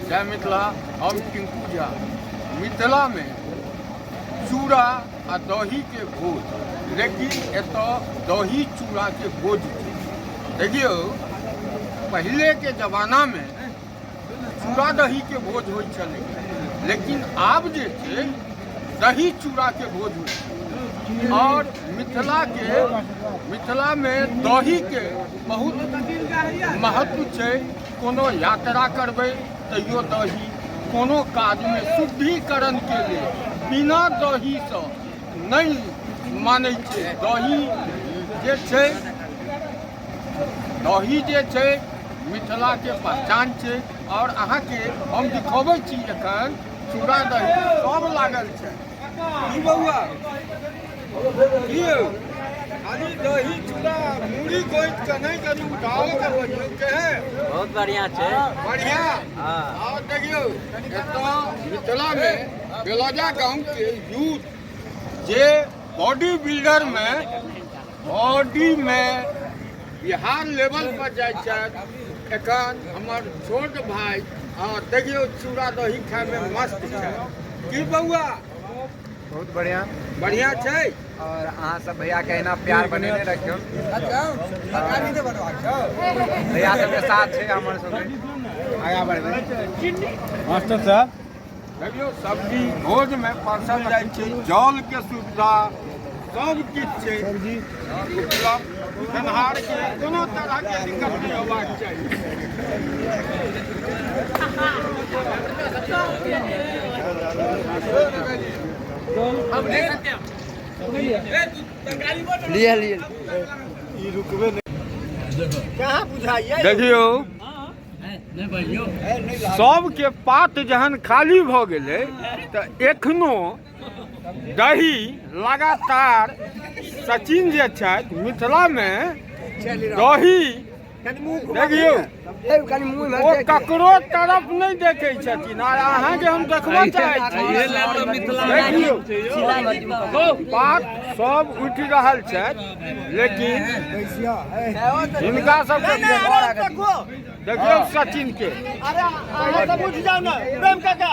जय मिथिला। हम टिंकू झा। मिथिलामे चूड़ा आ दहीके भोज, लेकिन एतऽ दही चूड़ाके भोज छै। देखियौ, पहिलेके जमानामे चूड़ा दहीके भोज होइ छलै, लेकिन आब जे छै दही चूड़ाके भोज होइ छै। आओर मिथिलाके मिथिलामे दहीके बहुत महत्व छै। कोनो यात्रा करबै तैयो दही, कोनो काजमे शुद्धिकरणके लेल बिना दहीसँ नहि मानै छै। दही जे छै, दही जे छै मिथिलाके पहचान छै। आओर अहाँके हम दिखबै छी एखन चूड़ा दही सब लागल छै। की बौआ की यौ? खाली दही चूड़ा मूड़ी गोइठ के नहि, कनि उठाओ के बजियौ केहन? बहुत बढ़िया छै। बढ़िया। हाँ। आओर देखियौ, एतऽ मिथिलामे बेलौजा गाँवके यूथ जे बॉडी बिल्डरमे बॉडीमे बिहार लेवल पर जाइ छथि। एखन हमर छोट भाय, हँ, देखियौ चूड़ा दही खायमे मस्त छै। की बौआ? बहुत बढ़िया। बढ़िया छै। और अहाँ सब भैया के एना प्यार बनेने रखियौ। भैया सबके साथ छै हमर सबके, आगा बढ़बै। मास्टर साहब। देखियौ, सब्जी भोजमे परसल जाइ छै, जलके सुविधा सब किछु छै उपलब्ध। खेनिहारके कोनो तरहके दिक्कत नहि होबाक चाही। लिए लिए। देखियौ, सबके पात जहन खाली भऽ गेलै तऽ एखनो दही लगातार सचिन जे छथि मिथिलामे दही, देखियौ, ओ ककरो तरफ नहि देखै छथिन। आ अहाँके हम देखबऽ चाहै छी, देखियौ, बात सब उठि रहल छथि, लेकिन हिनका सबके देखियौ सचिन के। अरे, अहाँ सब उठि जाउ ने, प्रेम काका।